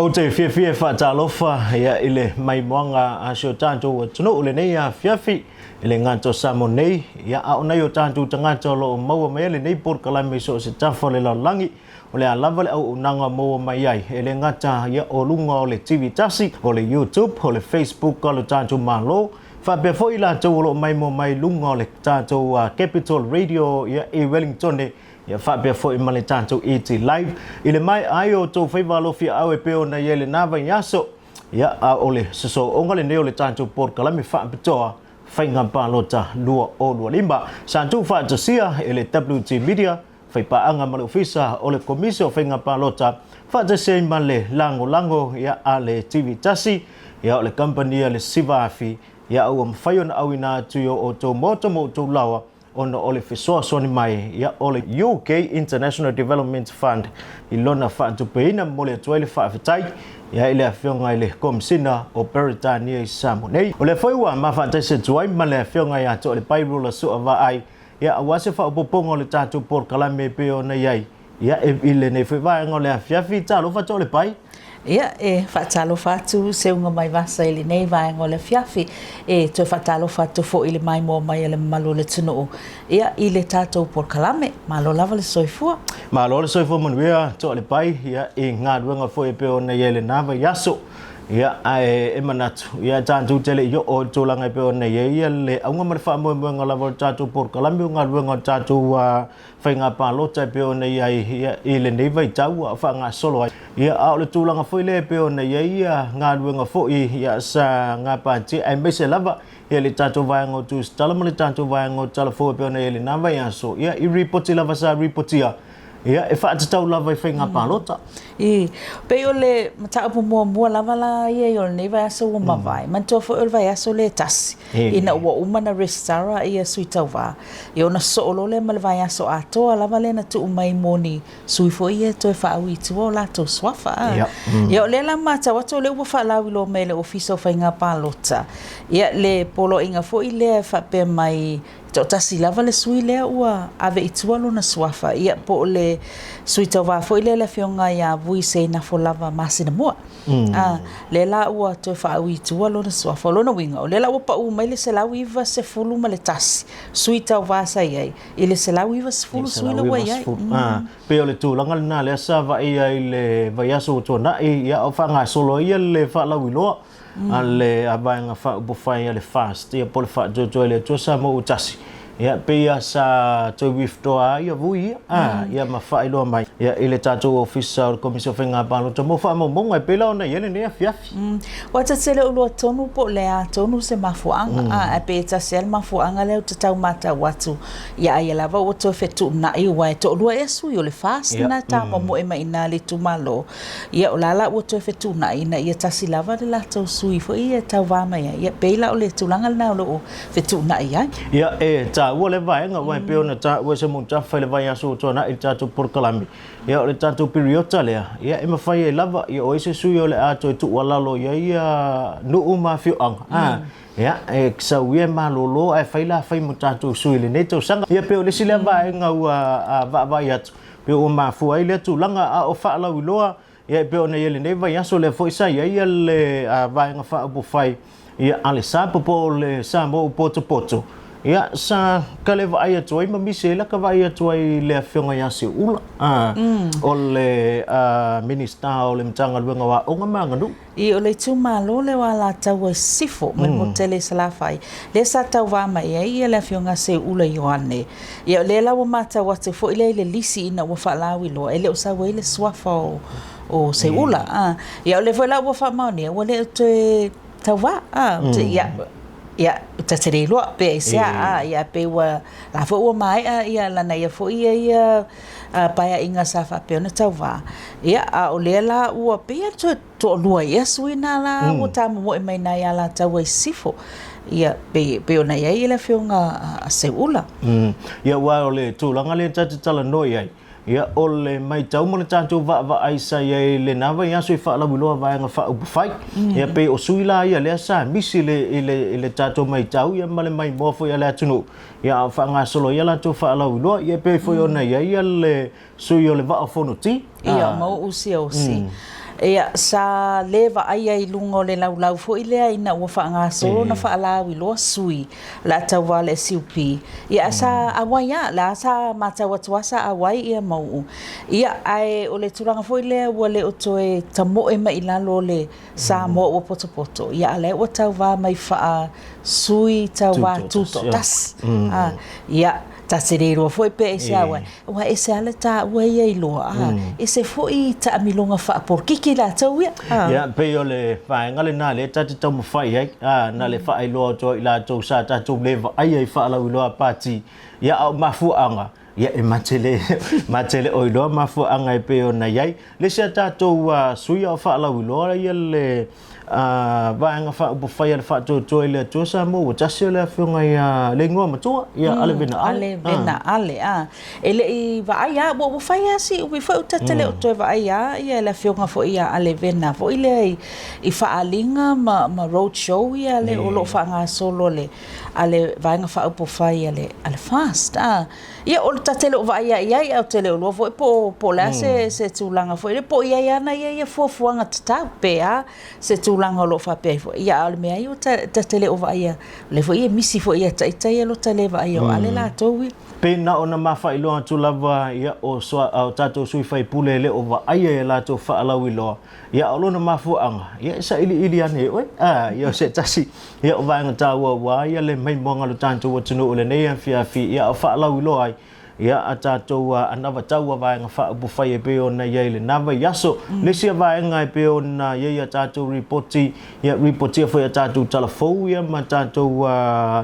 Ou te fiafia e faatalofa ia i le maimoaga a si o tatou atunuu lenei afiafi e le gata o Samoa nei, ia a o nai o tatou tagata o lo o maua mai ai lenei polokalame i so o se tafa o le lalolagi. O le a lava le auaunaga maua mai ai, e le gata ia o luga o le TV tasi, o le YouTube, o le Facebook a lo tatou Malo, faapea foi i latou o lo o maimoa mai luga o le tatou Capital Radio ia i Wellingtone, ia faapea foi ma le tatou ET Live. I le maea ai o outou faiva alofiaau e pei ona i ai lena vaiaso, ia a o le sosooga lenei o le tatou polokalame faapitoa Faiga Palota 2025. Sa tuufaatasia e le WT Media, faipaaga ma le Ofisa o le Komisi o Faiga Palota, faatasi ai ma le lagolago ia a le TV tasi, ia o le kamupani a le Siva Afi, ia ua mafai ona auina atu i o outou maota ma outou laoa ona o le fesoasoani mai ia o le UK International Development Fund i lona faatupeina. Momoli atu ai le faafetai ia i le Afioga i le Komisina o Peretania i Samoa nei. O lea foi ua mafaataisi atu ai ma le Afioga ia Toalepai Rula Sua Vaai ia aua se faaopoopoga o le tatou polokalame e pei ona i ai ia i lenei foi vaega o le afiafi. Talofa Toalepai. Ia, e faatalofa atu Seuga mai Vasa i lenei vaega o le afiafi. E toe faatalofa atu foi i le maimoa mai a le mamalu o le atunuu ia i le tatou polokalame. Malo lava le soifua. Malo le soifua manuia Toalepai ia i galuega foi e pei ona i ai i lena vaiaso. Ia, ae e manatu, ia e tatou te le i oo i le tulaga e pei ona i ai le auga ma le faamoemoega lava o le tatou polokalame o galuega o le tatou faiga palota e pei ona i ai ia, i lenei vaitau ua faagasolo ai. Ia, a o le tulaga foi lea e pei ona i ai ia galuega foi ia, sa gapatia, aemaise lava ia le tatou vaega o Tusitala ma le tatou vaega o Talafou e pei ona i ai i lena vaiaso, ia, i ripoti lava sa ripotia, ia, e faatatau lava i faiga palota. I, pei o le mataupu muamua lava la ia o lenei vaiaso ua mavae, manatua foi o le vaiaso lea e tasi, ina ua uma ona resitala ia sui tauva, ia ona sosoo loa lea ma le vaiaso atoa lava lea na tuu mai mo ni sui foi ia e toe faaui i tua o latou suafa. A. Ia o lea la matau atu o lea ua faalauiloa mai e le Ofisa o Faiga Palota, ia le poloaiga foi lea e faapea mai toatasi lava le sui lea ua ave i tua lona suafa, ia po o le sui tauva foi lea le afioga ia Vui Seinafo lava Masinamua. A, lea la ua toe faaui i tua lona suafa. O lona uiga, o lea la ua pau mai le 191 sui tauva sa i ai i le 190 sui la ua i ai. A, pei o le tulaga lena lea sa vaaia i le vaiaso ua tuanai, ia o faagasolo ai le faalauiloa a le Vaega Faaupufai a le FAST, ia po o le Faatuatua i le Atua Samoa ua Tasi, ia pei lava sa toe withdraw ai ia vui ia, a, ia ma faailoa mai ia i le tatou Ofisa o le Komisi o Faiga Palota mo faamaumauga e pei la ona i ai lenei afiafi. Ua ta te le o iloa tonu po o le a tonu se mafuaaga, a, ae pei e tasi lava le mafuaaga lea ou te tau matau atu ia a ia lava ua toe fetuunai aua e toalua ea sui o le FAST lena e tamomoe mai i ina i le itumalo. Ia, o la la ua toe fetuunai ina ia tasi lava le latou sui foi ia e tauva mai ai. Ia, pei la o le tulaga lena o lo o fetuunai ai. Ia, e taua lea vaega, aua e pei ona taua e Semautafa i le vaiaso ua tuanai i le tatou polokalame, ia, o le tatou piriota lea, ia, e mafai ai lava, ia, o ai se sui o le a toe tuualalo i ai ia nuu ma afioaga, a, ia, e sau ia e malolo ae fai la fai mo tatou sui i lenei tausaga. Ia, pei o le isi lea vaega ua vaavaai atu, Pei ua mafua ai lea tulaga, a o faalauiloa, ia e pei ona i ai lenei vaiaso, lea foi sa i ai le Vaega Faaupufai ia a le SAP po o le Samoa ua Potopoto, ia sa kale vaai atu ai ma misi ai laka vaai atu ai i le Afioga ia Seuula, o le Minisita o le Matagaluega o Aoga ma Aganuu. I o le itumalo lea o Alataua i Sisifo ma le motu tele i Salafai, lea sa tauva mai ai ia le Afioga Seuula Ioane. Ia o lea la ua matau atu foi lea i le lisi ina ua faalauiloa, e le o sau ai le suafa o Seuula. A, ia o lea foi la ua faamaonia, ua le o toe tauva. A, ia, ia, ta te le iloa pe aisea, a, ia pei ua, la foi ua maea ia lana ia foi ia ia paeaiga sa faapea ona tauva. Ia, a o lea la ua pei e toe toalua ea sui na la ua tamomoe mai nai Alataua i Sisifo. Ia, pei, pei ona i ai le afioga a Seuula. Ia, aua o le tulaga lea ta te talanoa i ai, ia, o le matau ma le tatou vaavaai sa i ai i lena vaiaso i faalauiloa Vaega Faaupufai. Ia, pei o sui la ia lea sa misi i le, i le, i le tatou matau ia ma le maimoa foi a le atunuu, ia, a o faagasolo ai a latou faalauiloa. Ia, e pei foi ona i ai le sui o le Vaa o Fonoti. Ia, ma Uu Siaosi. Ia, sa le vaaia i luga o le laulau foi lea ina ua faagasolo ona faalauiloa sui o le a tauva o le SUP. Ia, ae sa auai lava, la sa matau atu lava sa auai ia Mauu. Ia, ae o le tulaga foi lea ua le o toe tamoe mai i lalo o le Samoa ua potopoto, ia a o lea ua tauva mai faa sui tauva tutoatasi. Ia, ta te le iloa foi pe aisea auai, aua e ese lava le taua ia iloa, a, ese foi taamiloga faapolokiki latou ia. Ia, pei o le vaega lena lea ta te taumafai ai, a, na le faailoa atu ai i latou sa tatou le vaaia i faalauiloa a pati, ia, a o mafuaaga, Ia, e ma te le, ma te le o iloa mafuaaga e pei ona i ai. Le isi a tatou sui a o faalauiloa ia le Vaega Faaupufai a le Faatuatua i le Atua Samoa ua tasi o le afioga ia le igoa matua, ia Ale Vena Ale. Ale Vena Ale, a. E le i vaai lava, ua fai lava si umi foi ta te le o toe vaai lava ia le afioga foi ia Ale Vena foi lea i faaaliga ma road show ia le o lo o faagasolo le a le Vaega Faaupufai a le, a le FAST. A, ia, o le ta te le o vaai lava i ai, ae ou te le o iloa foi po o, po o le a se, se tulaga foi lea, po o i ai ana ia ia fuafuaga tatau, pe a se tulaga o lo o faapea ai foi. Ia, a o le mea ia, ta, ta te le o vaaia, o lea foi e misi foi ia ita ia lo ta le vaaia o Ale latou ia. Pei na ona ma faailoa atu lava, ia, o, o tatou sui faipule e le o vaaia i a latou faalauiloa, Ia, o lona mafuaaga, ia e sailiili ane e oe. A, ia o se tasi, ia o vaega taua ua ia le maimoaga o le tatou atunuu i lenei afiafi, ia o faalauiloa ai, ia a tatou anavatau a vaega faaupufai e pei ona i ai i lena vaiaso. Le isi a vaega e pei ona i ai a tatou ripoti, ia ripotia foi a tatou tala fou ia ma tatou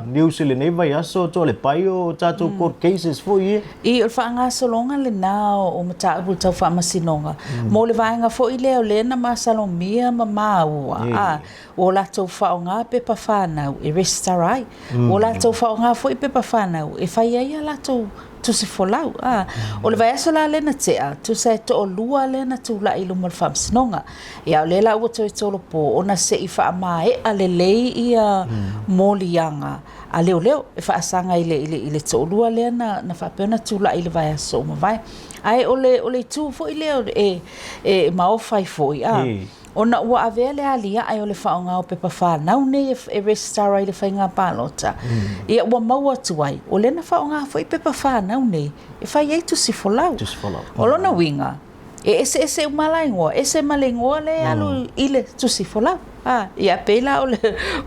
news i lenei vaiaso, toa le pai o tatou court cases foi ia. I, o le faagasologa lena o mataupu tau faamasinoga, mo le vaega foi lea o lea na masalomia ma maua, a, ua latou faaaoga pepa fanau e resitala ai. Ua latou faaaoga foi pepa fanau e fai ai a latou tusi folau. A, o le vaiaso la lea na tea, tusa e toalua lea na tulai i luma o le faamasinoga. Ia, o lea la ua toe tolopo ona se i faamaea lelei ia moliaga a leoleo e faasaga i le, i le, i le toalua lea na, na faapea ona tulai i le vaiaso ua mavae. Ae o le, o le itu foi lea e, e maofa ai foi, a, ona ua avea le aliae o le faaaoga o pepa fanau nei e, e resitala ai le faiga palota, ia ua maua atu ai, o lea na faaaoga foi pepa fanau nei e fai ai tusi folau. Tusi folau. O lona uiga, E eseese uma la igoa, ese ma le igoa lea e alu i le tusi folau. A, ia pei la o le,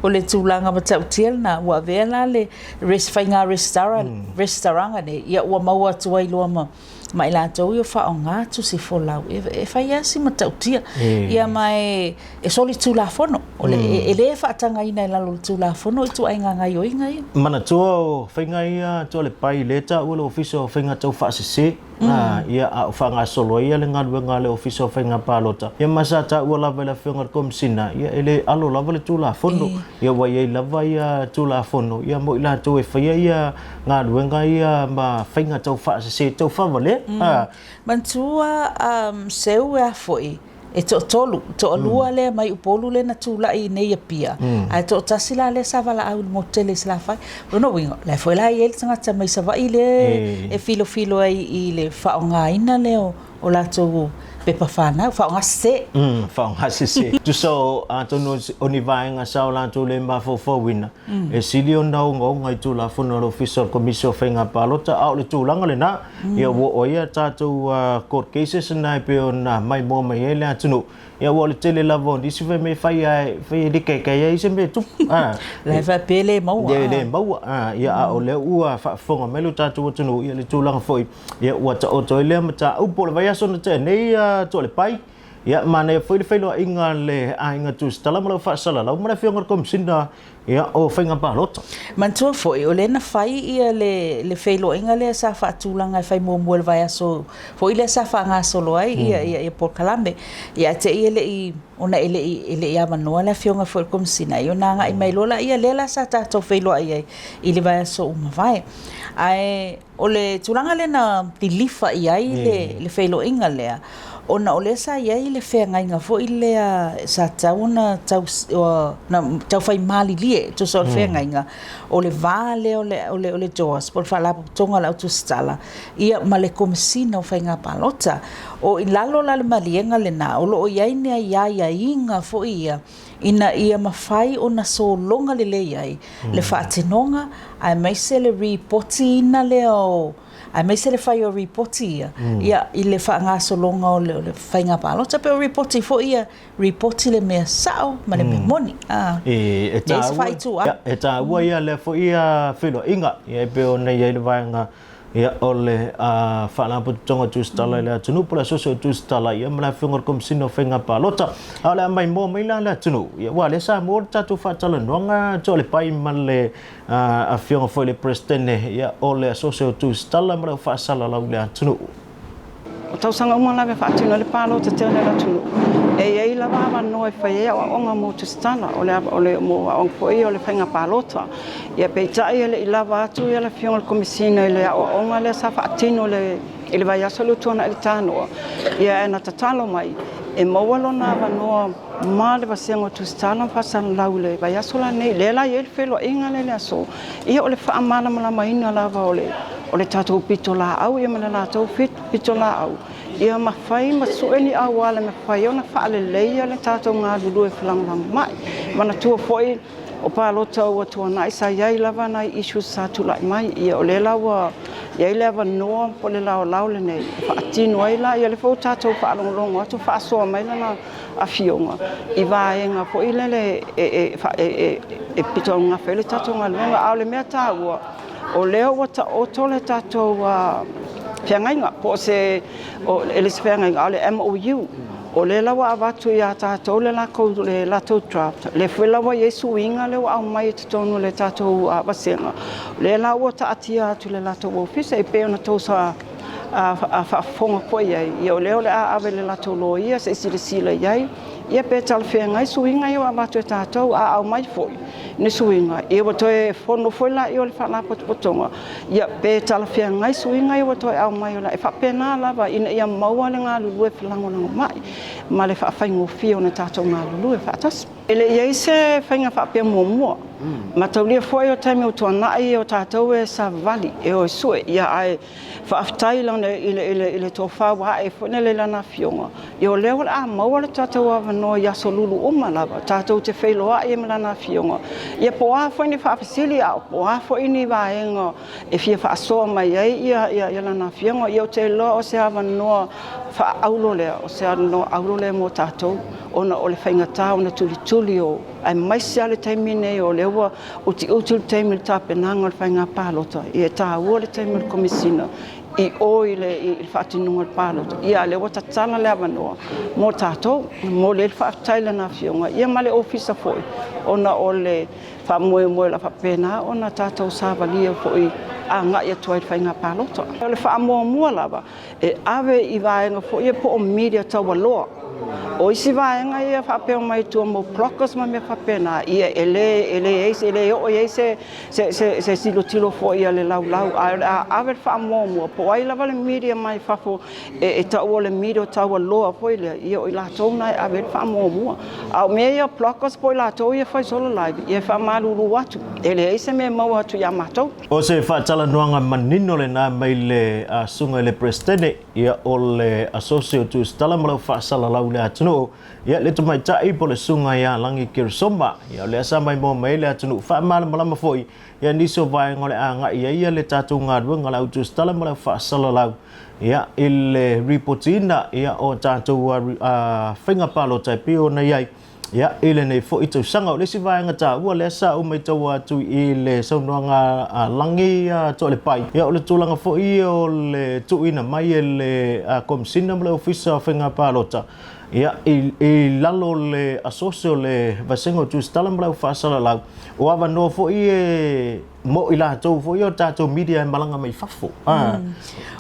o le tulaga matautia lena, ua avea la le res, faiga resitala, resitalaga nei, ia ua maua atu ai loa ma, ma i latou ia o faaaoga tusi folau e, e fai lava si matautia. Ia ma e, e solitulafono, o le, e, e le faatagaina i lalo o le Tulafono ituaiga gaoioiga ia. Manatua o faiga ia tua le pai lea taua le Ofisa o Faiga Taufaasese. Ia, a o faagasolo ai le galuega a le Ofisa o Faiga Palota, ia ma sa taua lava e le Afioga i le Komesina, ia e le alo lava le Tulafono. Ia ua i ai lava ia Tulafono ia mo i latou e faia ia galuega ia ma faiga taufaasese taufavalea. Manatua seu e a foi E toatolu, toalua lea mai Upolu lea na tulai i nei Apia, ae toatasi la lea sa valaau i le motu tele i Salafai. O lona uiga, o la foi la e i ai le tagata mai Savaii lea e filofilo ai i le faaaogaina lea o latou pepa fanau, faaaoga sese. Faaaoga sese. Tusa o, atonu o ni vaega sa o latou le mafaufauina, E sili ona ogaoga i Tulafono a le Ofisa o le Komisi o Faiga Palota, a o le tulaga lena, ia ua oo ai a tatou court cases na e pei ona maimoa mai ai le atunuu. Ia ua o le tele lava o nisi fai mai e fai lava e fai e le kaikai ai se mea e tupu. La e faapea e le maua. E le maua. Ia a o lea ua faafofoga mai lo tatou atunuu i le tulaga foi, ia ua taoto ai lea mataupu. O le vaiaso na tea nei Toalepai, Ia, manaia foi le feiloaiga a le Aiga Tusitala ma lau faasalalau ma le Afioga i le Komesina ia, o Faiga Palota. Manatua foi, o lea na fai ia le, le feiloaiga lea sa faatulaga e fai muamua i le vaiaso foi lea sa faagasolo ai ia, ia, ia polokalame. Ia, ae te i e le i, ona e le i, e le i avanoa le Afioga foi i le Komesina, ia ona agai mai loa lea, lea la sa tatou feiloai ai i le vaiaso ua mavae. Ae o le tulaga lea na lilifa i ai le, le feiloaiga lea, Ona o lea sa i ai le feagaiga foi lea sa tatau ona tau, na taufai malilie e tusa o le feagaiga, o le va lea o le, o le, o le JOS po o le Faalapotopotoga o le Au Tusitala, ia ma le Komesina o Faiga Palota. O i lalo la le maliega lena, o lo o i ai ni aiaiga foi ia ina ia mafai ona sologa lelei ai le faatinoga aemaise le ripotiina lea o aemaise le fai o ripoti ia, ia i le faagasologa o le, o le faiga palota. Pe o ripoti foi ia, ripoti le mea sao ma le mea moni. A, E, e taua, ia, e taua ia lea foi ia feiloaiga, ia e pei ona i ai le vaega ia o le Faalapotopotoga Tusitala i le atunuu po o le Asosi o Tusitala ia ma le Afioga i le Komesina o Faiga Palota. A o le a maimoa mai la le atunuu, ia aua o lea sa maua le tatou faatalanoaga Toalepai ma le Afioga foi i le Peresetene ia o le Asosi o Tusitala ma le au faasalalau i le atunuu. O tausaga uma lava e faatino ai le palota tele a le atunuu, e i ai lava avanoa e fai ai aoaoga mo tusitala, o le, o le, mo aoaoga foi ia o le faiga palota. Ia peitai e le i lava atu ia le Afioga i le Komesina i le aoaoga lea sa faatino i le, i le vaiaso lea ua tuanai i le Tanoa, ia ae na tatalo mai e maua lona avanoa ma le vasega o tusitala ma faasalalau i le vaiaso la nei. Lea la e i ai le feiloaiga lea i le aso, ia o le faamalamalamaina lava o le, o le tatou pitolaau ia ma le latou pitolaau, ia mafai ma sue ni auala e mafai ona faaleleia le tatou galulue felagolagomai. Manatua foi o palota ua tuanai sa i ai lava nai issues sa tulai mai, ia o lea la ua i ai le avanoa po o le laolao lenei e faatino ai la, ia lea foi ua tatou faalogologo atu faasoa mai lana afioga i vaega foi lele e pito gafa ai le tatou galuega. A o le mea taua, o lea ua taoto le tatou feagaiga po o se, e le se feagaiga a o le MOU. O lea la ua avatu ia tatou le lakou, le latou draft, lea foi la ua i ai suiga lea ua aumai i totonu o le tatou vasega, lea la ua taatia atu i le latou ofisa e pei ona tou faafofoga foi i ai, ia o lea o le a ave i le latou loia se i silasila i ai, ia pe talafeagai suiga ia ua avatu e tatou, a aumai foi ni suiga, ia ua toe fono foi lea o le Faalapotopotoga, ia pe talafeagai suiga ia ua toe aumai, e faapena lava ina ia maua le galulue felagolagomai ma le faafaigofie ona tatou galulue faatasi. E le i i ai se faiga faapea muamua. Mataulia foi o taimi ua tuanai o tatou e savavali, e o e sue, ia ae faafetai i le tofa ua ae foi nei i lana afioga, ia o lea o le a maua le tatou avanoa i aso lulu uma lava, tatou te feiloai ai ma lana afioga, ia po o a foi ni faafesili, a po o a foi ni vaega e fia faasoa mai ai ia lana afioga, ia ou te iloa o se avanoa faaauro lea, o se avanoa auro lea mo tatou, ona o le faigata ona tulituli o, aemaise lava le taimi nei o lea ua utiuti le taimi i le tapenaga o le faiga palota, ia e taua le taimi o le Komesina i o i le faatinoga o le palota, ia a o lea ua tatala le avanoa mo tatou. E momoli ai le faafetai i lana Afioga ia ma le Ofisa foi ona o le faamoemoe o le a faapena ona tatou savalia foi agai atu ai i le faiga palota. O le faamuamua lava e ave i vaega foi ia po o media taualoa. O isi vaega ia faapea mai tua mo bloggers ma mea faapena, ia e le, e le, e le oo i ai se, se, se, se tilotilo foi a le laulau, ae o le a ave le faamuamua po o ai lava le media mai fafo e, e taua o le media taualoa foi lea, ia o i latou na e ave ai le faamuamua. A o mea ia bloggers po o i latou ia e fai solo live, ia e faamalulu atu, e leai se mea e maua atu ia matou. O se faatalanoaga manino lena mai le Susuga i le Peresetene, ia o le Asosi o Tusitala ma lau faasalalau i le atunuu, ia le tamaitai po o le Susuga ia Lagi Keresoma, ia o lea sa maimoa mai ai le atunuu faamalamalama foi ia nisi o vaega o le a agai ai ia le tatou galuega o le au tusitala ma lau faasalalau ia i le ripotiina ia o tatou faiga palota e pei ona i ai Ia, i lenei foi tausaga. O le isi vaega taua lea sa ou maitaua atu i le saunoaga a Lagi Toalepai, ia o le tulaga foi ia o le tuuina mai e le Komesina ma le Ofisa o Faiga Palota, ia, i lalo o le asosi o le Vasega o Tusitala ma le Au Faasalalau, o avanoa foi e mo i latou foi o tatou media e malaga mai fafo.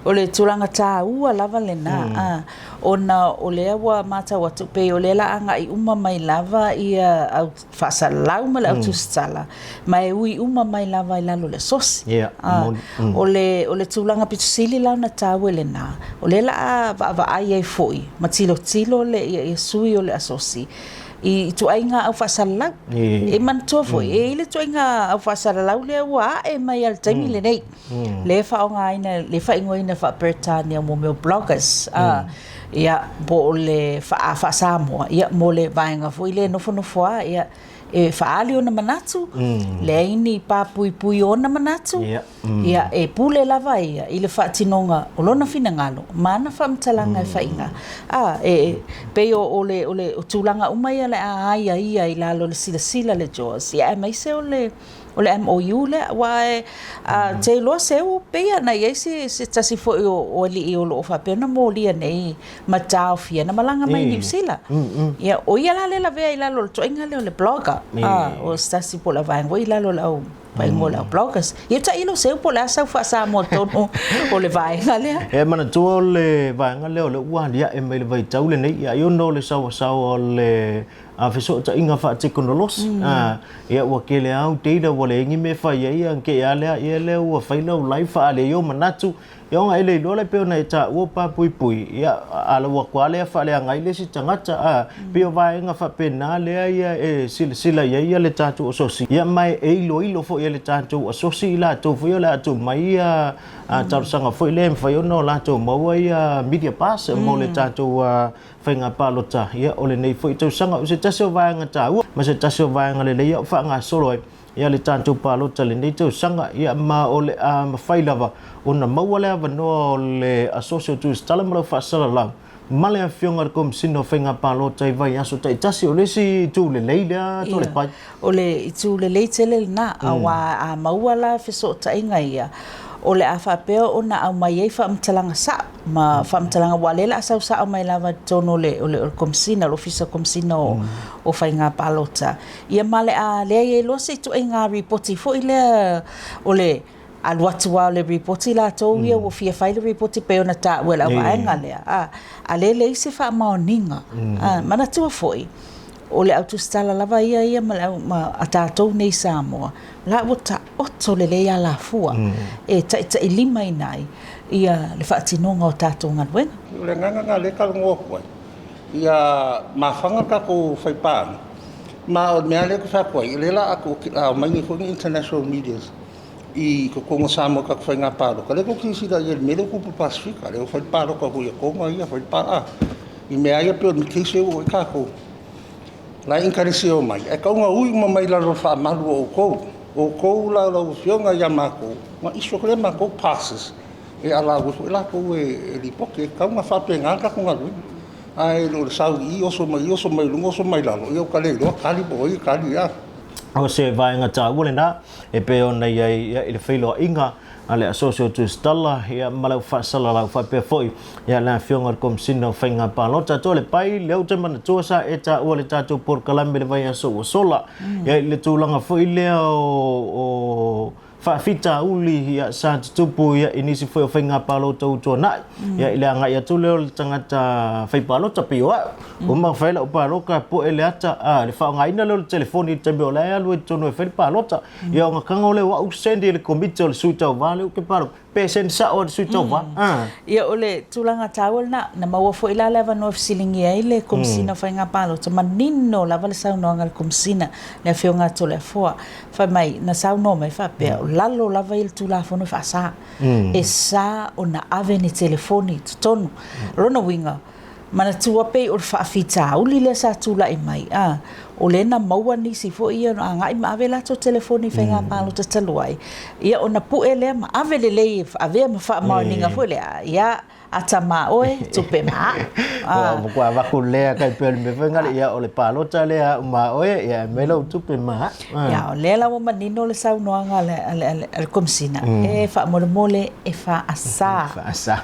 O le tulaga taua lava lena, ona o lea ua matau atu pei o lea la agai uma mai lava ia au faasalalau ma le au tusitala, ma e ui uma mai lava i lalo o le asosi. O le o le tulaga pito sili la ona taua i lena, o lea la a vaavaai ai foi ma tilotilo le ia, ia sui o le asosi i ituaiga au faasalalau. E manatua foi, e i ai le ituaiga au faasalalau lea ua ae mai lava i le taimi lenei, lea e faaaogaina, lea e faaigoaina faa-Peretania mo mea o bloggers, ia, po o le faa-Samoa, ia, mo le vaega foi lea e nofonofo lava, ia, e faaali ona manatu, leai ni papuipui o ona manatu, ia, e pule lava ia i le faatinoga o lona finagalo ma ana faamatalaga e faiga. A, e pei o, o le, o le, o tulaga uma ia o le a aiaia i lalo o le silasila a le JAWS, ia aemaise o le, o le MOU lea, aua e, a, ou te iloa Seu, pei lava ona i ai se, se tasi foi o, o alii o lo o faapea ona molia nei ma taofia na malaga mai Niu Sila. Ia, o ia la lea e lavea i lalo o le ituaiga lea o le blogger, a, o se tasi po o le auvaega foi i lalo o le au faaigoa o le au bloggers. Ia tailo Seu po o le a sau faa-Samoa tonu o le vaega lea. E manatua o le vaega lea o lea ua aliae mai le vaitau lenei, ia ai ona o le saoasaoa o le fesootaiga faatekonolosi. Ia ua tele lava au data ua leai ni mea e fai ai, ia ona te i lava lea, ia lea ua fai lau live faaali ai ou manatu. Ia ona e le iloa lea pei ona e taua papuipui, ia a lau atu lava lea faaleaga ai le isi tagata, a, pei o vaega faapena lea ia e silasila i ai ia le tatou asosi, ia ma e iloilo foi e le tatou asosi i latou foi o le a tuu mai ia talosaga foi lea e mafai ona o latou maua ia media pass mo le tatou faiga palota, ia o lenei foi tausaga. O se tasi o vaega taua ma se tasi o vaega lelei au faagasolo ai ia le tatou palota i lenei tausaga, ia ma o le a mafai lava ona maua le avanoa o le Asosi o Tusitala ma lau Faasalalau ma le Afioga i le Komesina o Faiga Palota i vaiaso taitasi. O le isi itu lelei lea Toalepai. O le itu lelei tele lena, aua a maua la fesootaiga ia, o le a faapea ona aumai ai faamatalaga sao ma faamatalaga, aua o lea o le a sau sao mai lava i totonu o le o le Komesina, o le Ofisa Komesina o Faiga Palota. Ia ma le a leai ai loa se ituaiga ripoti foi lea o le alu atu lava o le ripoti latou ia ua fia fai le ripoti pei ona taua e le auvaega lea, a, a lea e leai se faamaoniga. A, manatua foi, o le au tusitala lava ia ia ma le au, ma a tatou nei i Samoa, la ua taoto lelei alafua e taitailimaina ai ia le faatinoga o tatou galuega. O le agaga lena o lea e talanoa atu ai, ia mafaga le tatou faipaaga, ma o le mea lava lea ou te fai atu ai, o lea o le a omai nei foi ni international medias i totonu o Samoa i tatou faiga palota. O lea tou te silasila i ai i le mea lea ua tupu i le Pasefika, lea ua fai le palota foi a Toga ia, fai le palota, i mea lava ia pei o le case lea ua oo i ai tatou. O la e inikalesi e omai, ae tatau ona ui uma mai i lalo o le faamalu o outou. O outou la lau Afioga ia matou, ona issue atu lea e matou passes e allow ai foi latou e lipoti. E tatau ona faapena le tatou galuega, ae le o le sau i i, oso mai i, oso mai luga, oso mai lalo, ia ua ta le iloa tali po o ai e tali a. O se vaega taua lena e pei ona i ai i le feiloaiga a le Asosi o Tusitala ma le au faasalalau faapea foi le Afioga i le Komesina o Faiga Palota. Toalepai, lea ou te manatua sa e taua i le tatou polokalame i le vaiaso ua sola i le tulaga foi lea o faafitauli ia sa tutupu ia i nisi foi o faiga palota ua tuanai ia i le agai atu lea o le tagata fai palota pei o au ua uma ona fai lau palota poe le ata a le faaaogaina lea o le telefoni i le taimi o la e alu ai i totonu e fai le palota ia ona tago lea o au send i le komiti o le sui tauva lea ou te palota pe send sao e le sui tauva a. Ia o le tulaga taua lena, na maua foi la le avanoa e fesiligia ai le Komesina o Faiga Palota, manino lava le saunoaga a le Komesina, le Afioga a Toleafoa, Fai mai, na saunoa mai faapea, o lalo lava ia le Tulafono e faasa. E sa ona ave ni telefoni i totonu. O lona uiga, manatua pei o le faafitauli lea sa tulai mai, a, o lea na maua nisi foi ia na agai ma ave latou telefoni i faiga palota talu ai, ia ona pue lea ma ave lelei e avea ma faamaoniga foi lea, ia, Ata ma oe, tupe ma a'u. Ua matua avatu lea kai pea o le mea foi lena ia o le palota lea a'u ma oe, ia e aumai lau tupe ma a'u. Ia, o lea la ua manino le saunoaga a le, a le, a le Komesina, e faamolemole e faasa. Faasa.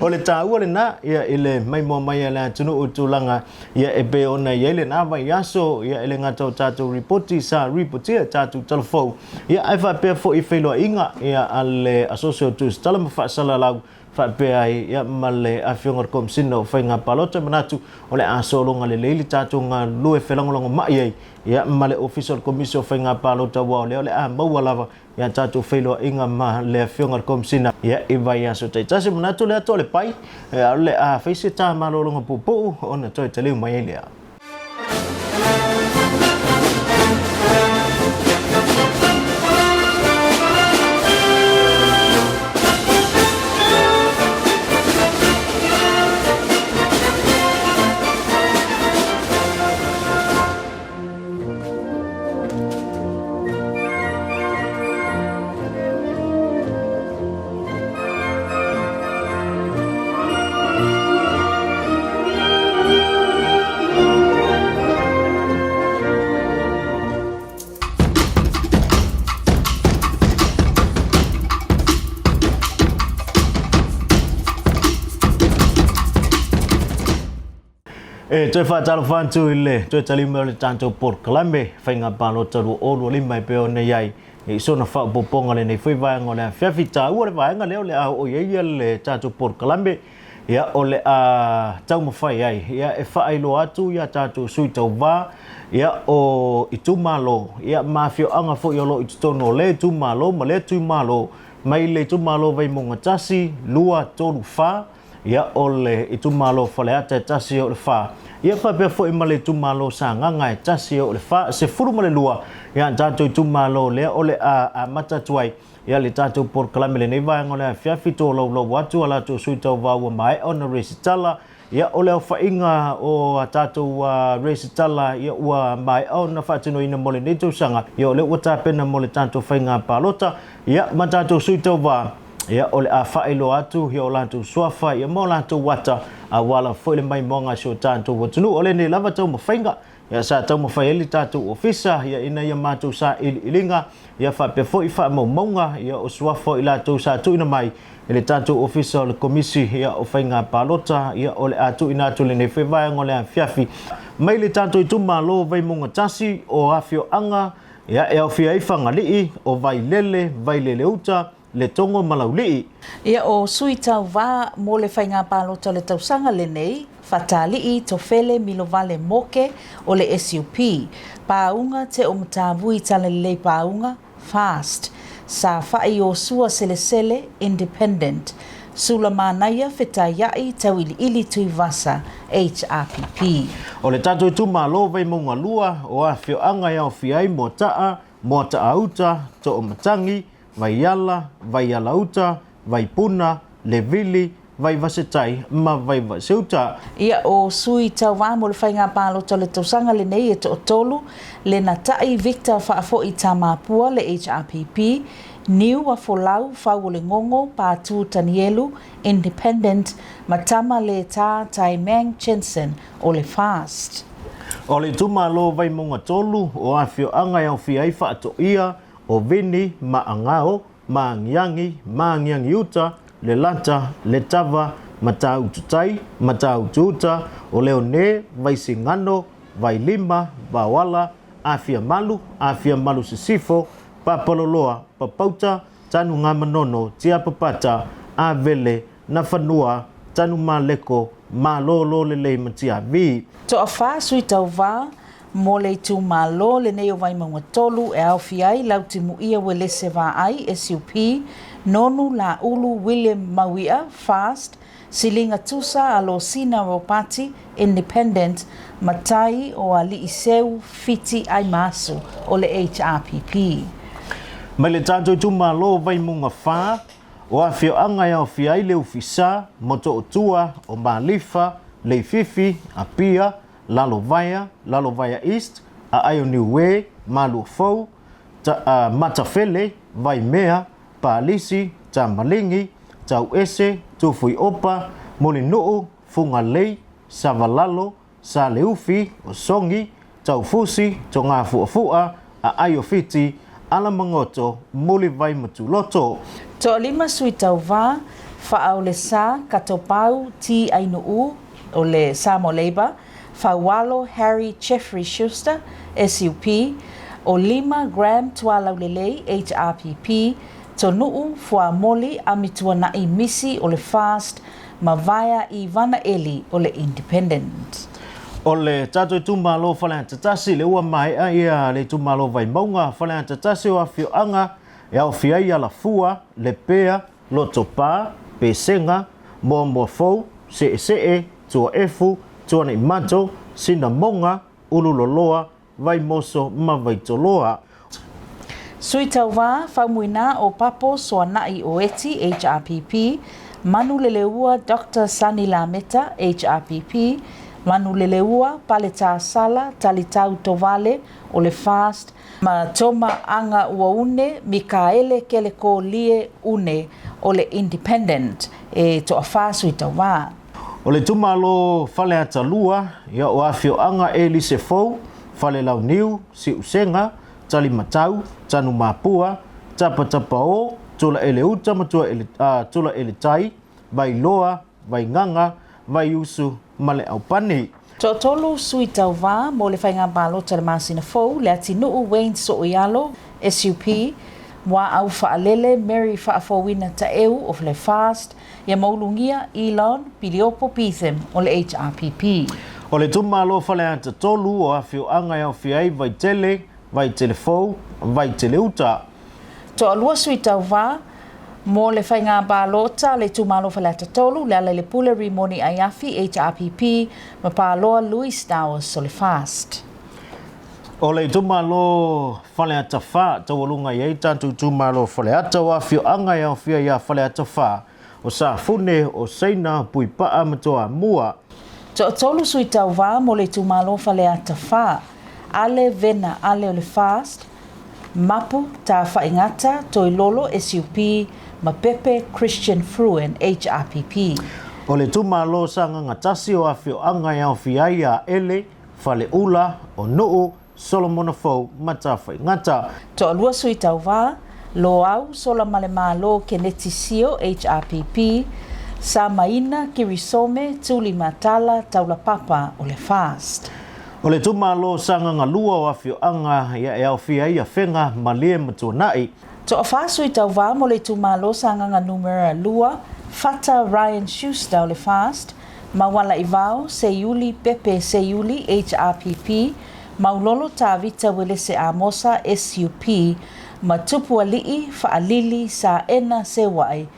O le taua lena, ia i le maimoa mai a le atunuu i tulaga ia e pei ona i ai lena vaiaso, ia e le gata o tatou ripoti sa ripotia e tatou talafou, Ia, ae faapea foi i feiloaiga ia a le Asosi o Tusitala ma Faasalalau faapea ai ia ma le Afioga i le Komesina o Faiga Palota. E manatu o le a sologa lelei le tatou galulue felagolagomai ai ia ma le Ofisa o le Komisi o Faiga Palota aua o lea o le a maua lava ia tatou feiloaiga ma le Afioga i le Komesina ia i vaiaso taitasi. E manatu o lea atoa le pai, o le a fai se ta malologa puupuu ona toe taliu mai ai lea. E toe faatalofa atu i le toe taliu mai o le tatou polokalame Faiga Palota 2025 e pei ona i ai i sona faaopoopoga lenei foi vaega o le afiafi. Taua le vaega lea o le a oo i ai le tatou polokalame, ia o le a taumafai ai ia e faailoa atu ia tatou sui tauva ia o itumalo ia ma afioaga foi o lo o i totonu o lea itumalo ma lea itumalo mai le itumalo Vaimauga 1, 2, 3, 4, Ia, o le itumalo Faleata e 1 e oo i le 4. Ia faapea foi ma le itumalo Sagaga e 1 e oo i le 4, 12 ia tatou itumalo lea o le a amata atu ai ia le tatou polokalame lenei vaega o le afiafi tolaulau atu a latou sui tauva ua maea ona resitala. Ia, o le aofaiga o a tatou resitala ia ua maea ona faatinoina mo lenei tausaga. Ia, o lea ua tapena mo le tatou faiga palota ia ma tatou sui tauva. Ia, o le a faailoa atu ia o latou suafa ia ma o latou ata, aua lava foi le maimoaga a si o tatou atunuu. O lenei lava taumafaiga ia sa taumafai ai le tatou ofisa ia ina ia matou sailiiliga ia faapea foi faamaumauga ia o suafa o i latou sa tuuina mai e le tatou ofisa o le Komisi ia o Faiga Palota. Ia o le a tuuina atu lenei foi vaega o le afiafi mai le tatou itumalo Vaimauga 1 o afioaga ia e aofia ai Fagalii, o Vailele, Vaileleuta, Letogo ma Laulii. Ia o Sui Tauva mo le Faiga Palota o le tausaga lenei, Fatalii, Tofele, Milovale, Moke o le SUP, Pāuga, Teomatavui, Talalelei Pāuga, Fast, Safa'i Iosua Selesele, Independent, Sula Manaia, Fetaia'i, Tauiliili Tuivasa, HRPP. O le tatou itumalo Vaimauga 2, o afioaga e aofia ai Moata'a, Moata'a-uta, Toomatagi, Vaiala, Vaialauta, Vaipuna, Levili, Vaivasetai ma Vaivaseuta. Ia o Sui Tauva mo le Faiga Palota o le tausaga lenei e toatolu, Lenata'i Victor Faafo'i Tamapua le HRPP, Niu Afolau Fau o le Gogo Patu Tanielu, Independent, ma Tama Letā Tai Meng Chenson o le FAST. O le itumalo Vaimauga 3 o afioaga e aofia ai Faatoia, O Vini, Maagao, Maagiagi, Maagiagiuta, Lelata, Letava, Mataututai, Matautuuta, o Leone, Vaisigano, Vailima, Vaoala, Afiamalu, Afiamalu Sisifo, Papaloloa, Papauta, Tanugamanono, Tiapapata, Avele, Nafanua, Tanumaleko, Malololelei ma Tiavi. Toafa sui tauva Mo le itumalo lenei o Vaimauga 3 e aofia ai Lautimuia Uelese Vaai, SUP, Nonu Laulu William Maui'a, Fast, Siliga Tusa Alosina Ropati, Independent, ma Tai o Aliiseu Fiti Aimaasu o le HRPP. Mai le tatou itumalo o Vaimauga 4, o afioaga e aofia ai Leufisa, Motootua, o Malifa, Leififi, Apia, Lalovaea, Lalovaea East, Aai o Niue, Maluafou, Matafele, Vaimea, Palisi, Tamaligi, Tauese, Tufuiopa, Mulinuu, Fugalei, Savalalo, Saleufi, Sogi, Taufusi, Togafu'afu'a, Aai o Fiti, Alamagoto, Mulivai ma Tuloto. Toalima sui tauvā, Faaolesa, Katopau, T. Ainuu, o le Samoa Labour, Faualo Harry Jeffrey Schuster, SUP, o Lima Graham Tualaulelei, HRPP, Tonu'u Fuamoli Amituana'i Misi o le FAST ma Vaea Ivana Eli o le Independent. O le tatou itumalo Faleata 1 le ua maea ia le itumalo Vaimauga Faleata 1 o afioaga e aofia ai Alafua, Lepea, Lotopa, Pesega, Moamoa Fou, Se'ese'e, Tuaefu, Tuanaimato, Sinamoga, Ululoloa, Vaimoso ma Vaitoloa. Sui Tauvā, Faumuina o Papo Soana'i o Eti, HRPP, Manuleleua Doctor Sani Lameta, HRPP, Manuleleua Paletā Sala Talitau Tovale o le FAST ma Toma Aga Uaune Mikaele Kelekolie Une o le Independent, e toafā sui tauvā. O le itumalo Faleata 2, ia o afioaga Elise Fou, Falelauniu, Siusega, Talimatau, Tanumapua, Tapatapao, Tulaeleuta ma Tulaeletai, Vailoa, Vaigaga, Vaiusu ma le Aupani. Toatolu sui tauvā mo le faiga palota le masina fou, Leatinu'u Wayne So'oialo, SUP, Muaau Fa'alele Mary Fa'afouina Ta'eu o le FAST, ia ma Ulugia Elon Piliopo Betham o le HRPP. O le itumalo Faleata 3 o afioaga e aofia ai Vaitele, Vaitele Fou, Vaitele Uta. Toalua sui tauvā mo le faiga palota le itumalo Faleata 3, Lealailepule Rimoni Aiafi, HRPP, ma Paloa Louis Dowers o le FAST. O le itumalo Faleata 4, taualuga i ai tatou itumalo Faleata o afioaga e aofia iā Faleata 4, o Safune, o Saina, Puipa'a ma Toamua. Toatolu sui tauvā mo le itumalo Faleata 4, Ale Vena Ale o le FAST, Mapu Tafaigata Toilolo, SUP, ma Pepe Christian Fruin, HRPP. O le itumalo Sagaga 1 o afioaga e aofia ai a Ele, Faleula, o Nu'u, Solomona Fou ma Tafaigata. Toalua sui tauvā, Loau Solamalemalo Keneti Sio, HRPP, Samaina Kirisome Tulimatala Taulapapa o le FAST. O le itumalo Sagaga 2 o afioaga ia e aofia ai Afega, Malie ma Tuana'i. Toafā sui tauvā mo le itumalo Sagaga Numera 2, Fata Ryan Schuster o le FAST, Maualaivao Seiuli Pepe Seiuli, HRPP, Maulolo Tavita Welese Amosa, SUP, ma Tupuali'i Fa'alili Sa'ena Sewai,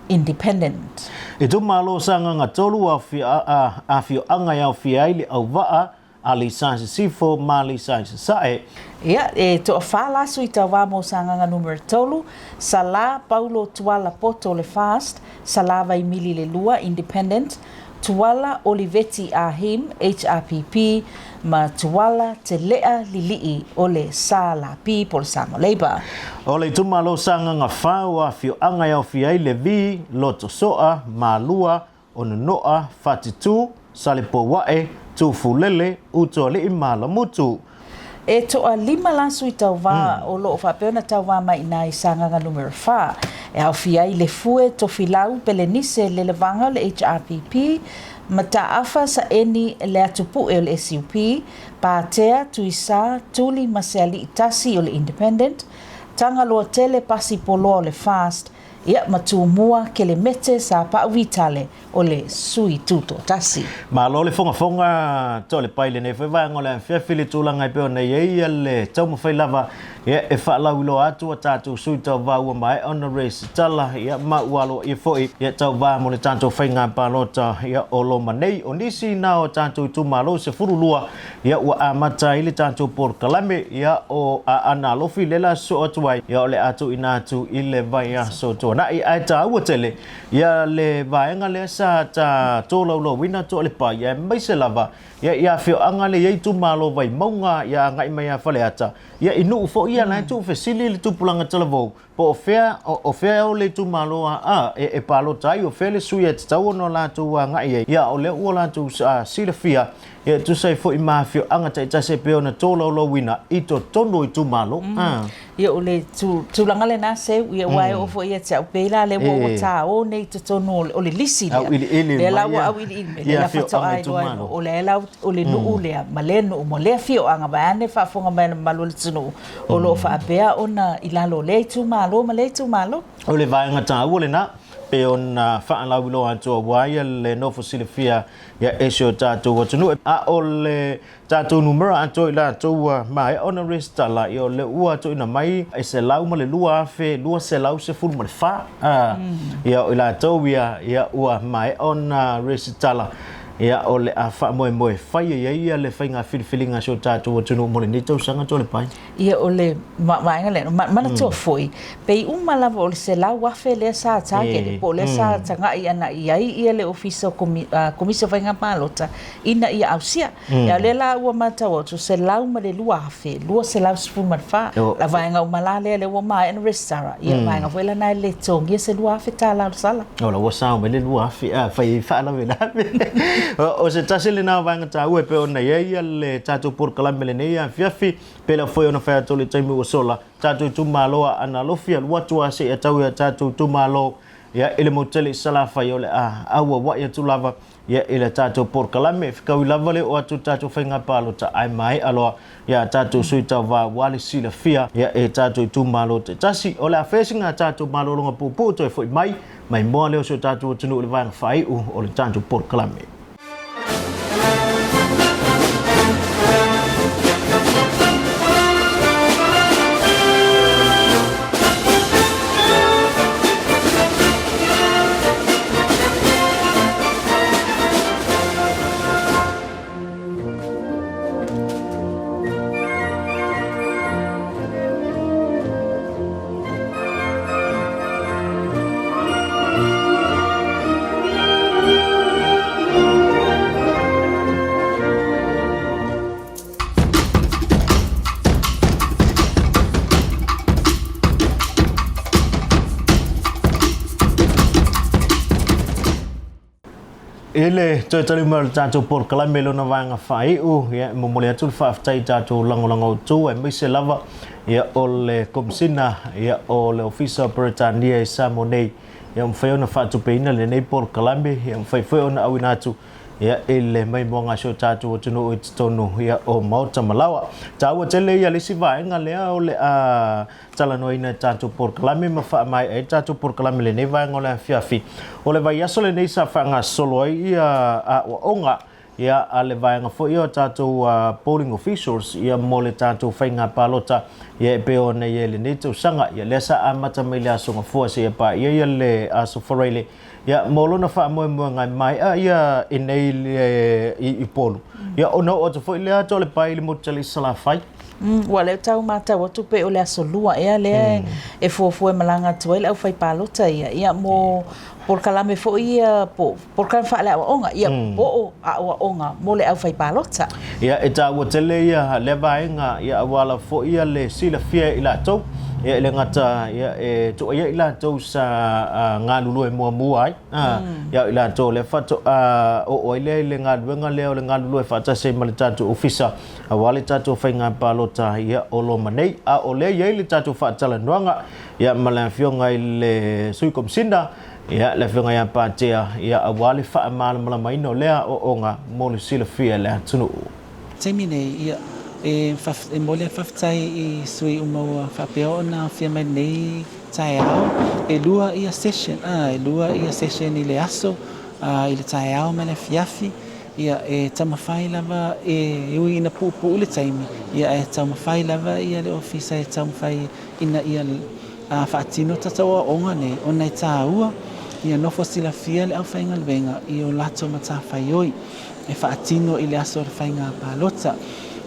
Independent. Itumalo Sagaga 3 afioaga e aofia ai le Auva'a, Aleisa i Sisifo ma Aleisa i Sasae. Ia, e toafā la sui tauvā mo Sagaga Numera 3, Salā Paulo Tuala Poto o le FAST, Salā Vaimili Le Lua, Independent, Tuala Oliveti Ahim, HRPP, ma Tuala Telea Lili'i o le SLP po o le Samoa Labour. O le itumalo Sagaga 4 o afioaga e aofia ai Levi, Lotoso'a, Malua, o Nono'a, Fatitu, Salepoua'e, Tufulele, Utoali'i ma Alamutu. E toalima la sui tauvā o lo'o faapea ona tauvā mai iinā i Sagaga Numera 4, e aofia ai Lefue Tofilau Pelenise Lelevaga o le HRPP, Mataafa Saeni Leatupu'e o le SUP, Patea Tuisā Tuli Maseali'i Tasi o le Independent, Tagaloatele Pasi Poloa o le FAST, ia ma Tumua Kelemete Sapa'u Vitale o le sui tutoatasi. Malo le fogafoga Toalepai i lenei foi vaega o le afiafi i le tulaga e pei ona i ai le taumafai lava ia e faalauiloa atu a tatou sui tauvā ua maea ona resitala ia ma ua aloaia foi ia tauvā mo le tatou faiga palota ia o loma nei. O nisi na o tatou itumalo 12 ia ua amata ai le tatou polokalame ia o Aana Alofi lea la sosoo atu ai ia o le a tuuina atu i le vaiaso. tuanai. Ae taua tele ia le vaega lea sa ta tolaulauina Toalepai, aemaise lava ia i afioaga lea i ai itumalo o Vaimauga ia agai mai ia Faleata, ia i nuu foi ia la e tuufesili le tupulaga talavou po o fea o fea o le itumalo a e palota ai, o fea le sui e tatau ona latou agai ai, ia o lea ua latou silafia ia e tusa ai foi ma afioaga taitasi e pei ona tolaulauina i totonu o itumalo. Ia o le tulaga lena Seu, ia aua e oo foi ia te au pei la lea ua ta o nei i totonu o le lisi lea. Auiliili mai. Lea la ua auiliili mai, lea la faatoa iloa ai o lea la o le nuu lea ma lea nuu ma lea afioaga vaeane faafofoga mai a le mamalu o le atunuu o lo o faapea ona i lalo o lea itumalo ma lea itumalo. O le vaega taua lena pei ona faalauiloa atu aua ia le nofo silafia ia e si o tatou atunuu. A o le tatou numera atoa i latou ua maea ona resitala, ia o lea ua tuuina mai e 102,214, ia o i latou ia, ia ua maea ona resitala, ia o le a faamoemoe fai ai ia le faiga filifiliga a si o tatou atunuu mo lenei tausaga Toalepai. Ia o le vaega lea, manatua foi, pei uma lava o le 100,000 lea sa target po o lea sa tagai agai i ai ia le Ofisa o Komisi o Faiga Palota ina ia ausia. Ia o lea la ua matau atu, 102,214 la vaega uma la lea lea ua maea ona resitala, ia vaega foi lena e le totogia se $2,000 o le sala. O la ua sao mai le 2,000 a fai ai faalavelave. O se tasi lena o vaega taua e pei ona i ai le tatou polokalame lenei afiafi, pei foi ona fai atu i le taimi ua sola, tatou itumalo a Aana Alofi, alu atu lava seia tau i a tatou itumalo ia i le motu tele i Salafai, o le a auauai atu lava ia i le tatou polokalame. E fekaui lava le oo atu i le tatou faiga palota, ae maea loa ia tatou sui tauva ua le silafia ia e tatou itumalo taitasi. O le a fea sina tatou malologa puupuu toe foi mai, maimoa lea o si o tatou atunuu i le vaega faaiu o le tatou polokalame. I le toe tali mai o le tatou polokalame i lona vaega faaiu, ia, e momoli atu le faafetai i tatou lagolago autu, aemaise lava ia, o le Komesina ia, o le Ofisa o Peretania i Samoa nei, ia, mafai ona faatupeina lenei polokalame, ia, mafai foi ona auina atu ia, i le maimoaga a si o tatou atunuu i totonu ia, o Maota ma Laoa. Taua tele ia le isi vaega lea o le a talanoaina e tatou polokalame ma faamaea ai tatou polokalame lenei vaega o le afiafi. O le vaiaso lenei sa faagasolo ai ia aoaoga ia a le vaega foi o tatou polling officials ia mo le tatou faiga palota ia e pei ona i ai lenei tausaga. Ia lea sa amata mai le Aso Gafua seia paia ia le Aso Faraile ia mo lona faamoemoega e maea ia i nei i Upolu. Ia ona oo atu foi lea atu o le pae i le motu tele i Salafai. Ua lea tau matau atu pei o le aso lua ea lea e fuafua e malaga atu ai le aufaipalota ia, ia mo polokalame foi ia po polokalame faaleaoaoga, ia po o aoaoga mo le aufaipalota. Ia e taua tele ia lea vaega ia aua lava foi ia le silafia e i latou, ia e le gata ia e tuuaia i latou sa galulue muamua ai, ia o i latou lea faatoa oo ai lea i le galuega lea o le galulue faatasi ai ma le tatou ofisa aua le tatou faiga palota ia o loma nei. A o lea e i ai le tatou faatalanoaga ia ma le afioga i le Sui Komisina ia le afioga ia Patea ia aua le faamalamalamaina o lea aoaoga mo le silafia e le atunuu. Taimi nei, ia, e e momoli le faafetai i sui uma ua faapea ona aofia mai lenei taeao. E lua ia session, a, e lua ia session i le aso, a, i le taeao ma le afiafi. Ia, e taumafai lava, e ui ina puupuu le taimi, ia ae taumafai lava ia le Ofisa e taumafai ina ia faatino tatou aoaoga nei, ona e tāua ia nofo silafia le aufaigaluega i o latou matafaioi e faatino i le aso o le faiga palota.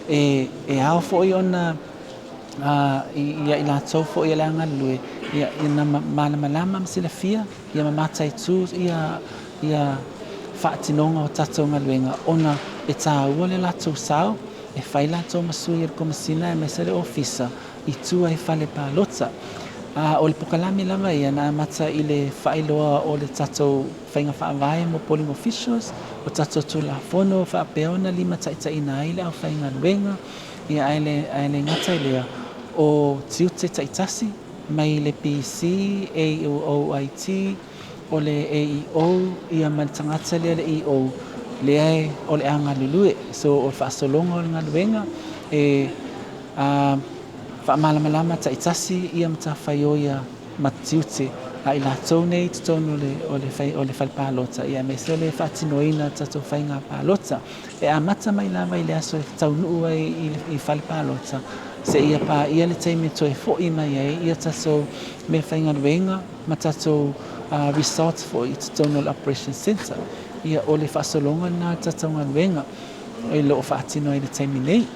E, e ao foi ona, i, ia i latou foi o le a galulue, Ia, ina malamalama ma silafia, ia ma mataitu ia ia faatinoga o tatou galuega ona e taua le latou sao e fai latou ma sui o le Komesina aemaise le Ofisa i tua i fale palota. A o le pokalame lava ia na amata i le faailoa o le tatou faiga faavae mo polling officials, o tatou Tulafono faapea ona limataitaiina ai le aufaigaluega, ia ae le ae le gata i lea, o tiute taitasi mai le PC, AOOIT, o le AEO, ia ma le tagata lea le EO, lea e o le a galulue. So o le faasologa o le galuega e a faamalamalama taitasi ia matafaioi ma tiute a i latou nei i totonu o le o le o le fale palota, ia aemaise o le faatinoina o tatou faiga palota. E amata mai lava i le aso e taunuu ai i fale palota seia paia le taimi e toe foi mai ai ia tatou meafaigaluega ma tatou results foi i totonu o le Operation Centre. Ia o le faasologa lena o le tatou galuega o lo o faatino ai i le taimi nei.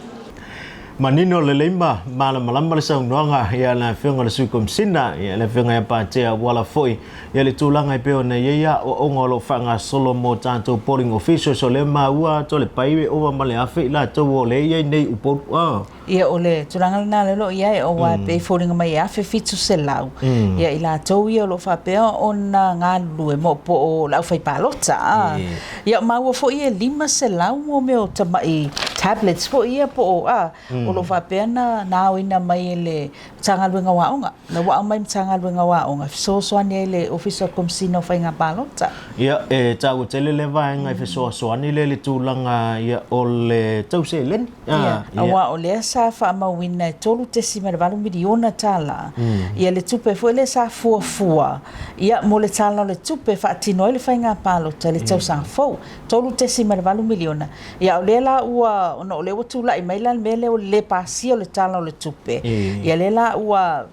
Manino lelei ma malamalama le saunoaga ia le Afioga i le Sui Komesina, ia le Afioga ia Patea Uala foi, ia le tulaga e pei ona i ai aoaoga o lo o faagasolo mo tatou polling officials, o lea maua atu le pai e ova ma le 1000 i latou o lea e i ai nei Upolu. Oh. Ia o le tulaga lena lea o lo o i ai, aua e pei e foliga mai e 1700 ia i latou ia o lo o faapea ona galulue mo po o le aufaipalota. Ia maua foi e 500 mo mea o tamai tablets foi ia po o a, o lo o faapea na na aoina mai e le Matagaluega o Aoga. Na ua aumai Matagaluega o Aoga e fesoasoani ai le Ofisa o le Komesina o Faiga Palota. Ia, e taua tele lea vaega e fesoasoani lea i le tulaga ia o le tau seleni. Ia, aua o lea sa faamauina e $3.8 miliona ia le tupe foi lea sa fuafua Ia, mo le Tala o le Tupe e faatino ai le faiga palota i le tausaga fou, $3.8 miliona. Ia, o lea la ua, ona o lea ua tulai mai la le mea lea o le lē pasia o le Tala o le Tupe, ia lea la ua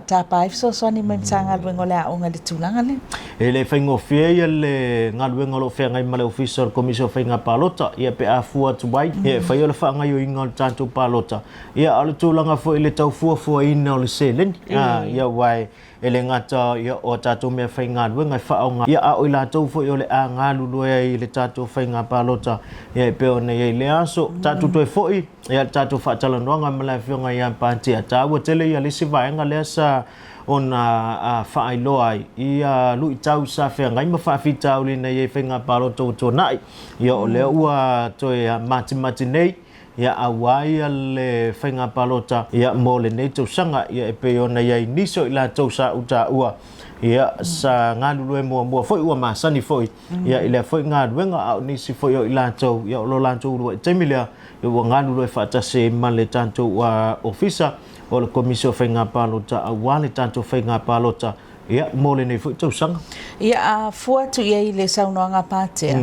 tapa ai fesoasoani mai Matagaluega o le Aoga i le tulaga lea. E le faigofie ia le galuega o lo o feagai ma le Ofisa o le Komisi o Faiga Palota, ia pe a fua atu ai, ia e fai o le faagaoioiga o le tatou palota, ia a o le tulaga foi i le tau fuafuaina o le seleni, ia aua e E le gata ia o a tatou mea faigaluega e faaaoga, ia a o i latou foi o le a galulue ai i le tatou faiga palota, ia e pei ona i ai i lea aso. Tatou toe foi ia le tatou faatalanoaga ma le Afioga ia Patia. Taua tele ia le isi vaega lea sa ona faailoa ai ia luitau sa feagai ma faafitauli na i ai faiga palota ua tuanai. Ia o lea ua toe matimati nei Ia aua ia le faiga palota ia mo lenei tausaga ia e pei ona i ai nisi o i latou sa ou taua ia sa galulue muamua foi ua masani foi ia i lea foi galuega a o nisi foi o i latou ia o lo latou uluai taimi lea ia ua galulue faatasi ai ma le tatou ofisa o le Komisi o Faiga Palota aua le tatou faiga palota Ia, mo lenei foi tausaga. Ia, a fua atu i ai i le saunoaga a Patea,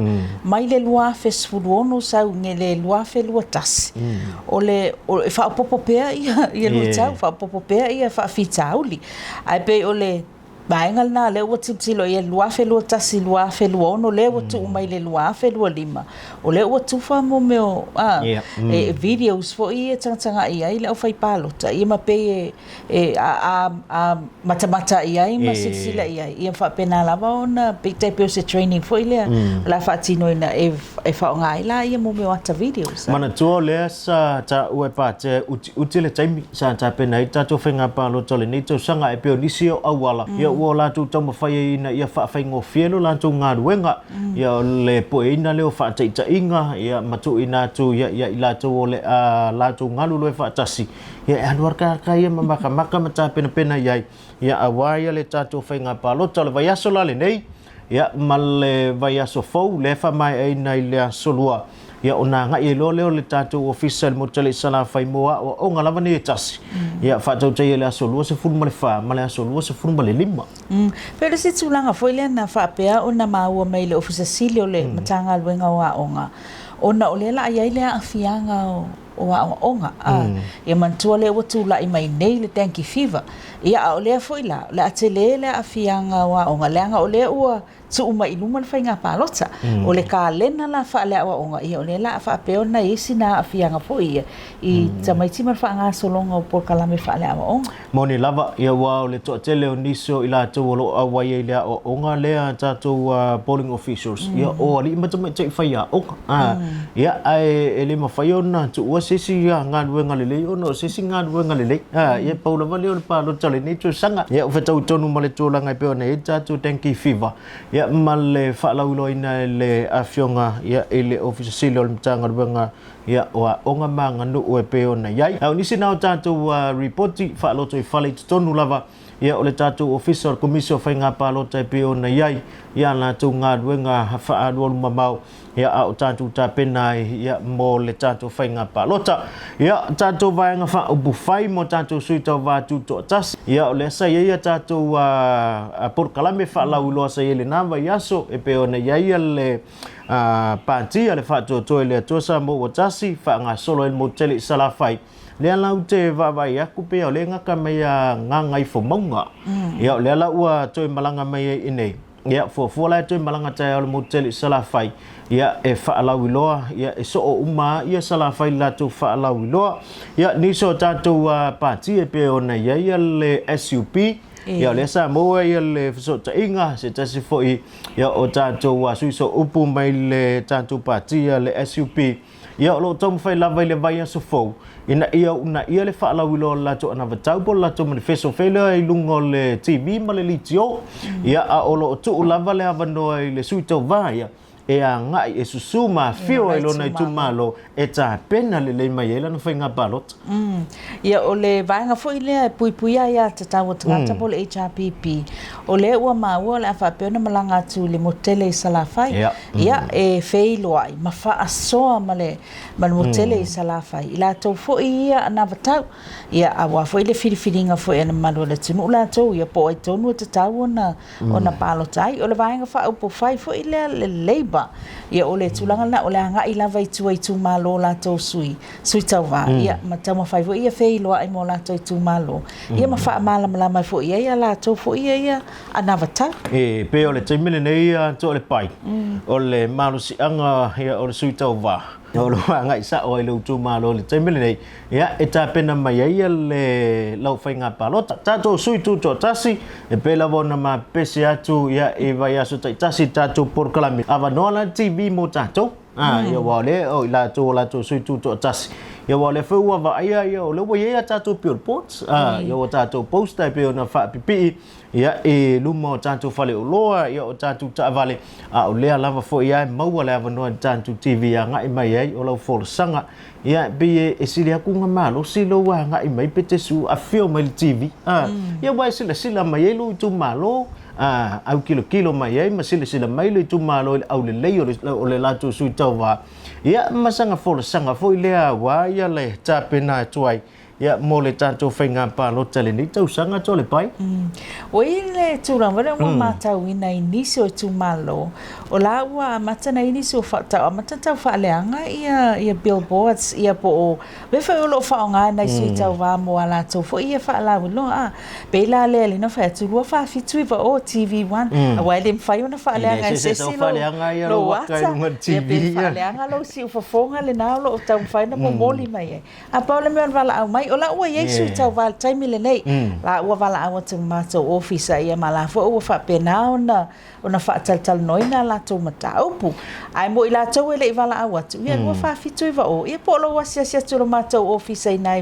mai le 2016 sau i le 2021, o le, e faaopoopo pea ia, ia luitau, faaopoopo pea ia faafitauli. Ae pei o le vaega lena lea ua tilotilo i ai 2021, 2026, lea ua tuu mai i le 2025, o lea ua tufa mo mea o, a, e videos foi ia e tagatagai ai le aufaipalota, ia ma pei e, e a, a, matamata i ai ma silasila i ai, ia faapena lava ona pei tai pei o se training foi lea o le a faatinoina e, e faaaoga ai la ia mo mea o ata videos. Manatua o lea sa taua e Patea e utiuti le taimi sa tapena ai le tatou faiga palota o lenei tausaga e pei o nisi o auala ia ua o latou taumafai ai ina ia faafaigofie lo latou galuega ia o le pueina lea o faataitaiga ia ma tuuina atu ia ia i latou o le a latou galulue faatasi Ia e alu alaka ia ma makamaka ma tapenapena i ai, ia aua ia le tatou faiga palota. O le vaiaso la lenei, ia ma le vaiaso fou lea e faamaeaina i le aso Lua, ia ona agai ai loa lea o le tatou ofisa i le motu tele i Salafai mo aoaoga lava nei e tasi, ia faatautaia i le aso 24 ma le aso 25. Pei o le isi tulaga foi lea na faapea ona maua mai i le Ofisa Sili o le Matagaluega o Aoga, ona o lea o le a i ai le aafiaga o o aoaoga. Ia manatua lea ua tulai mai nei le dengue fever, ia a o lea foi la, o le a tele le aafiaga o aoga, leaga o lea ua tuu mai i luma le faiga palota. O le kalena la faaleaoaoga, ia o lea la a faapea ona i ai sina aafiaga foi ia i tamaiti ma le faagasologa o polokalame faaleaoaoga. Moni lava, ia aua o le toatele o nisi o i latou o lo o auai ai i le aoaoga lea a tatou polling officials, ia o alii ma tamaitai faiaoga. Ia, ae e le mafai ona tuua se isi galuega lelei ona o se isi galuega lelei. Ia, pau lava lea o le palota o lenei tausaga. Ia, ua fetaui tonu ma le tulaga e pei ona i ai le tatou dengue fever, ia, ma le faalauiloaina e le Afioga ia, i le Ofisa Sili o le Matagaluega ia, o Aoga ma Aganuu e pei ona i ai. A o nisi na o tatou ripoti faalotoifale i totonu lava Ia, o le tatou Ofisa o le Komisi o Faiga Palota e pei ona i ai ia a latou galuega faaalualu mamao, ia, a o tatou tapena ai, ia, mo le tatou faiga palota. Ia, tatou vaega faaupufai mo tatou sui tauva tutoatasi, ia, o lea sa i ai a tatou polokalame faalauiloa sa i ai i lena vaiaso e pei ona i ai le Pati a le Faatuatua i le Atua Samoa ua Tasi, faagasolo ai le motu tele i Salafai. Lea la ou te vaavaai atu pei o lea e gata mai ia Gagaifomauga. Ia o lea la ua toe malaga mai ai i inei. Ia fuafua la e toe malaga taeao i le motu tele i Salafai, ia e faalauiloa, ia e soo uma lava ia Salafai i le latou faalauiloa. Ia nisi o tatou pati e pei ona i ai le SUP, ia o lea sa maua ia le fesootaiga se tasi foi ia o tatou sui sooupu mai le tatou pati le SUP. Ia, o lo o taumafai lava i le vaiaso fou ina ia uunaia le faalauiloa o le latou anavatau po o le latou manifesto fai lea i luga o le TV ma le leitio. Ia, a o lo o tuu lava le avanoa i le sui tauva ia e agai e susu ma afio ai lona itumalo e tapena lelei mai ai lana faiga palota. Ia, o le vaega foi lea e puipuia ai aiatatau a tagata po o le HRPP, o lea ua maua o le a faapea ona malaga atu i le motu tele i Salafai. Ia, e feiloai ma faasoa ma le ma le motu tele i Salafai, i latou foi ia anavatau, ia, aua foi le filifiliga foi a le mamalu o le atunuu latou ia, po o ai tonu e tatau ona ona palota ai. O le vaega faaupufai foi lea le Labour, ia, o le tulaga lena, o le agai lava i tua i itumalo o latou sui, sui tauva, ia, ma taumafai foi ia feiloai ma o latou itumalo, ia, ma faamalamalama ai foi i ai a latou foi ia anavatau. E pei o le taimi lenei Toalepai, o le malosiaga ia o le sui tauva, o lo o agai sao ai i lou itumalo i le taimi lenei, ia e tapena mai ai le lau faiga palota. Tatou sui tutoatasi, e pei lava ona mapese atu ia i vaiaso taitasi tatou polokalame avanoa la le TV mo tatou. Ia aua o lea o i latou o latou sui tutoatasi. Ia aua o lea foi ua vaaia ia o lea ua i ai a tatou billboards, ia ua tatou poster e pei ona faapipii ia i luma o tatou faleoloa, ia o tatou taavale, a o lea lava foi lava e maua le avanoa i le tatou TV e agai mai ai o lau folasaga. Ia e pei e sili atu ona malosi lou agai mai pe te su afio mai i le TV. Ia aua e silasila mai ai lou itumalo, aukilokilo mai ai ma silasila mai le itumalo i le aulelei o le latou sui tauva. Ia ma sana folasaga foi lea aua ia le tapena atu ai Ia, mo le tatou faiga palota i lenei tausaga Toalepai. Ua i ai le tulaga foi lea ua matauina i nisi o itumalo, o la ua amata ona i ai nisi ua tau amata ona tau faaleaga ia ia billboards ia po o mea foi o lo o faaaoga e nai sui tauva mo a latou foi ia faalauiloa. A pei la lea lena fai atu 2479 o TV1 aua e le mafai ona faaleaga e se isi lou ata, ia pe faaleaga lou siufofoga lena o lo o taumafai ona momoli mai ai. A pau le mea o le valaau mai, o la ua i ai sui tauva i le taimi lenei. La ua valaau atu i le matou ofisa ia ma la foi ua faapena ona ona faatalatalanoaina a latou mataupu. Ae mo i latou e le i valaau atu, ia 2479 o, ia po o lou asiasi atu i le matou ofisa i ina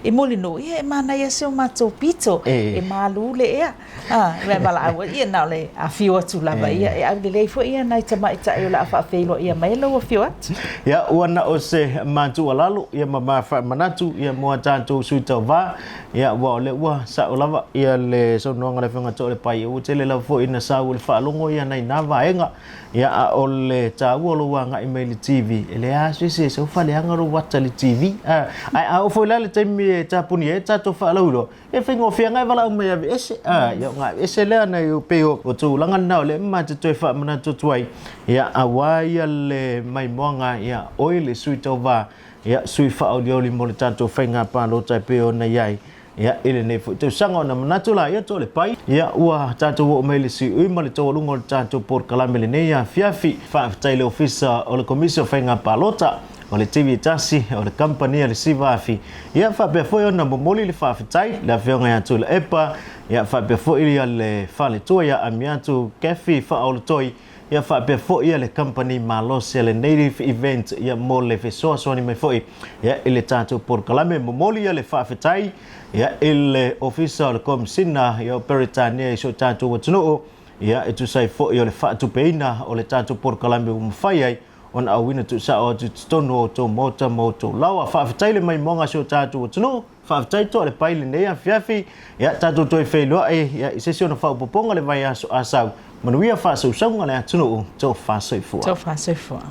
i Mulinuu, ia e manaia si o matou pito, e malu le ea. A, mea valaau ai, ia na o le afio atu lava, ia e aulelei foi ia nai tamaitai o le a faafeiloaia mai lou afio atu. Ia, ua na o se ma tuualalo, ia ma ma faamanatu, ia mo a tatou sui tauva, ia aua o lea ua sao lava ia le saunoaga a le Afioga Toalepai, ua tele lava foi ina sau i le faalogo ia nai na vaega, ia a o le taua o lou agai mai i le TV, e leai lava se isi e sau faaleaga lou ata i le TV, a, ae a oo foi la i le taimi e tapuni ai tatou faalauiloa, E faigofie lava e valaau mai e aveese. A, ia ona aveese lea nai o pei o tulaga lena o lea ma te toe faamanatu atu ai, ia aua ia le maimoaga ia oe le sui tauva ia, sui faaolioli mo le tatou faiga palota e pei ona i ai, ia, i lenei foi tausaga. Ona manatu laia to le pai, ia, ua tatou oo mai i le siui ma le taualuga o le tatou polokalame i lenei afiafi. Faafetai i le Ofisa o le Komisi o Faiga Palota, o le TV tasi, o le kamupani a le Siva Afi, ia, faapea foi ona momoli le faafetai i le Afioga ia Tuilaepa, ia, faapea foi le faletua ia Amiatu Kathy Faaolotoi, Ia faapea foi ia le kamupani malosi a le Native Event ia mo le fesoasoani mai foi ia i le tatou polokalame. Momoli ia le faafetai ia i le Ofisa o le Komesina ia o Peretania i si o tatou atunuu ia e tusa ai foi o le faatupeina o le tatou polokalame ua mafai ai ona auina tuusao atu i totonu o outou maota ma outou laoa. Faafetai le maimoaga a si o tatou atunuu. Faafetai toa le pai lenei afiafi. Ia tatou toe feiloai ia i se isi ona faaopoopoga le vaiaso a sau. Manuia faasausauga le atunuu. Tofa soifua. Tofa soifua.